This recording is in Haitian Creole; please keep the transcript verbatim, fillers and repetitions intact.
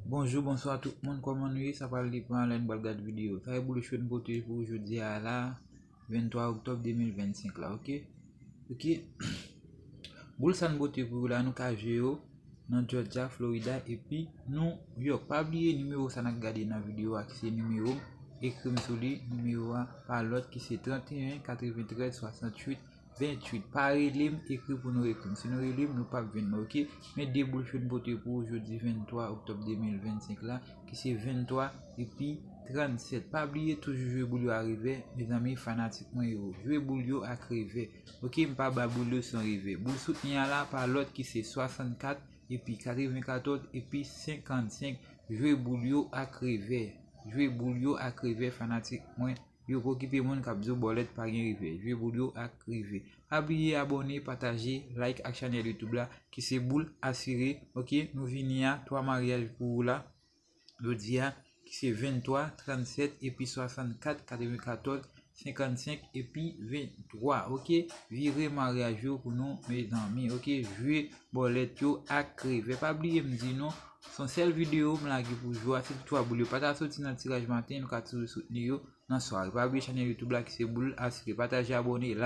Bonjou, bonswa tout moun, kòman nou ye? Sa pral depann lè n pral gad videyo. Sa e boul cho n pote pou jodi a la, venntwa oktòb de mil vennsenk la, oke? Oke. Boul sa n pote pou yo la, nou ka jwe yo nan Georgia, Florida, epi New York. Pa bliye nimewo sa n ap gade nan videyo a ki se nimewo m. Ekri m sou li, nimewo a pa lòt ki se trannteyen katreventrèz swasanntuit venntuit. Pa rele m, ekri pou nou ekri m. Si nou rele m, nou p ap jwenn mwen, oke? Men de boul cho n pote pou ou jodi venntwa oktòb de mil vennsenk la, ki se venntwa epi trannsèt. Pa bliye toujou jwe boul yo a revè, mezanmi, fanatik mwen yo. Jwe boul yo ak revè. Oke, m pa ba boul yo san revè. Boul soutni a la pa lòt ki se swasannkat epi katrevenkatòz epi senkannsenk. Jwe boul yo ak revè. Jwe boul yo ak revè, fanatik mwen yo. Pa okipe moun k ap di w bòlèt pa gen revè. Jwe boul yo ak revè. Pa bliye abòne, pataje, like ak chanèl YouTube la ki se Boul Asire. Oke, nou vini a twa maryaj pou ou la jodi a, ki se venntwa, trannsèt epi swasannkat, katrevenkatòz, senkannsenk epi venntwa. Oke, vire maryaj yo pou nou, mezanmi. Oke, jwe bòlèt yo ak revè. Pa bliye m di nou, se yon sèl videyo m lage pou jou a, se twa boul yo pa ta soti nan tiraj maten, nou ka toujou soutni yo nan sware. Pa bliye chanèl YouTube la ki se Boul Asire. Pataje, abòne, like.